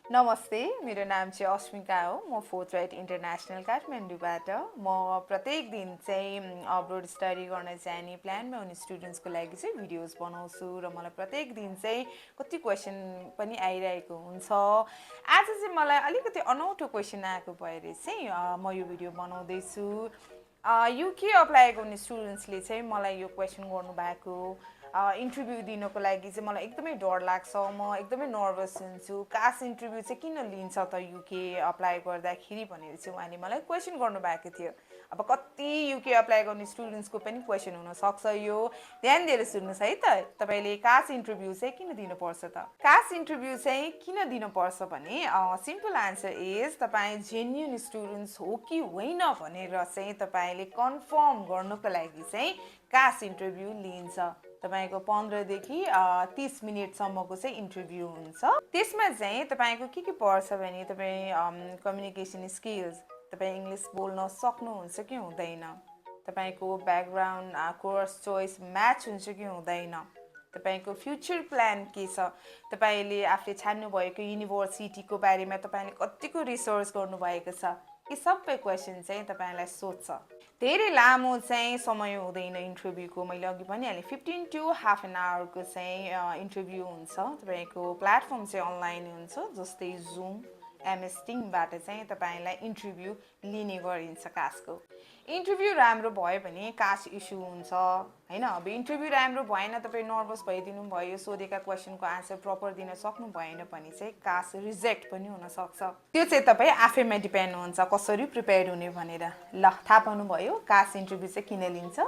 नमस्ते, मेरो नाम चाहिँ अस्मिका हो। म फोर्थ इन्टरनेसनल काठमाडौँबाट। म प्रत्येक दिन चाहिँ अब्रोड स्टडी गर्न जाने प्लानमा हुने स्टुडेन्ट्सको लागि चाहिँ भिडियोज बनाउँछु र मलाई प्रत्येक दिन चाहिँ कति क्वेसन पनि आइरहेको हुन्छ। आज चाहिँ मलाई अलिकति अनौठो क्वेसन आएको भएर चाहिँ म यो भिडियो बनाउँदैछु। युके अप्लाई गर्ने स्टुडेन्ट्सले चाहिँ मलाई यो क्वेसन गर्नुभएको। इन्टरभ्यू दिनको लागि चाहिँ मलाई एकदमै डर लाग्छ, म एकदमै नर्भस हुन्छु। कास इन्टरभ्यू चाहिँ किन लिन्छ त युके अप्लाई गर्दाखेरि भनेर चाहिँ उहाँले मलाई क्वेसन गर्नुभएको थियो। अब कति युके अप्लाई गर्ने स्टुडेन्ट्सको पनि क्वेसन हुनसक्छ यो। ध्यान दिएर सुन्नुहोस् है त। तपाईँले कास इन्टरभ्यू चाहिँ किन दिनुपर्छ त? कास इन्टरभ्यू चाहिँ किन दिनुपर्छ भने सिम्पल आन्सर इज तपाईँ जेन्युन स्टुडेन्ट्स हो कि होइन भनेर चाहिँ तपाईँले कन्फर्म गर्नको लागि चाहिँ कास इन्टरभ्यू लिन्छ। तपाईँको 15देखि 30 मिनटसम्मको चाहिँ इन्टरभ्यू हुन्छ। त्यसमा चाहिँ तपाईँको के पर्छ भने तपाईँ कम्युनिकेसन स्किल्स, तपाईँ इङ्ग्लिस बोल्न सक्नुहुन्छ कि हुँदैन, तपाईँको ब्याकग्राउन्ड कोर्स चोइस म्याच हुन्छ कि हुँदैन, तपाईँको फ्युचर प्लान के छ, तपाईँले आफूले छान्नुभएको युनिभर्सिटीको बारेमा तपाईँले कतिको रिसर्च गर्नुभएको छ, यी सबै क्वेसन चाहिँ तपाईँलाई सोध्छ। धेरै लामो चाहिँ समय हुँदैन इन्टरभ्यूको। मैले अघि भनिहालेँ 15 to हाफ एन आवरको चाहिँ इन्टरभ्यू हुन्छ। तपाईँको प्लेटफर्म चाहिँ अनलाइन हुन्छ, जस्तै जुम, एमएस टिमबाट चाहिँ तपाईँलाई इन्टरभ्यू लिने गरिन्छ कासको। इन्टरभ्यू राम्रो भयो भने कास इस्यु हुन्छ होइन। अब इन्टरभ्यू राम्रो भएन, तपाईँ नर्भस भइदिनु भयो, सोधेका क्वेसनको आन्सर प्रपर दिन सक्नु भएन भने चाहिँ कास रिजेक्ट पनि हुनसक्छ। त्यो चाहिँ तपाईँ आफैमा डिपेन्ड हुन्छ कसरी प्रिपेयर हुने भनेर। ल, थाहा पाउनुभयो कास इन्टरभ्यू चाहिँ किन लिन्छ?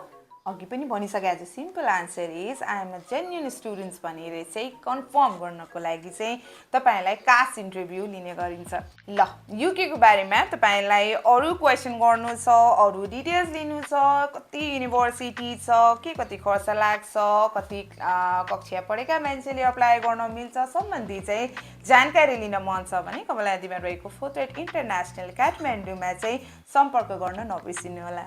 अघि पनि भनिसके आज simple answer is I am a genuine students भनेर चाहिँ कन्फर्म गर्नको लागि चाहिँ तपाईँलाई कास इन्टरभ्यू लिने गरिन्छ। ल, युकेको बारेमा तपाईँलाई अरू क्वेसन गर्नु छ, अरू डिटेल्स लिनु छ, कति युनिभर्सिटी छ, के कति खर्च लाग्छ, कति कक्षा पढेका मान्छेले अप्लाई गर्न मिल्छ सम्बन्धी चाहिँ जानकारी लिन मन छ भने कमलादीमा रहेको फोर्थ इन्टरनेसनल काठमाडौँमा चाहिँ सम्पर्क गर्न नबिर्सिनु होला।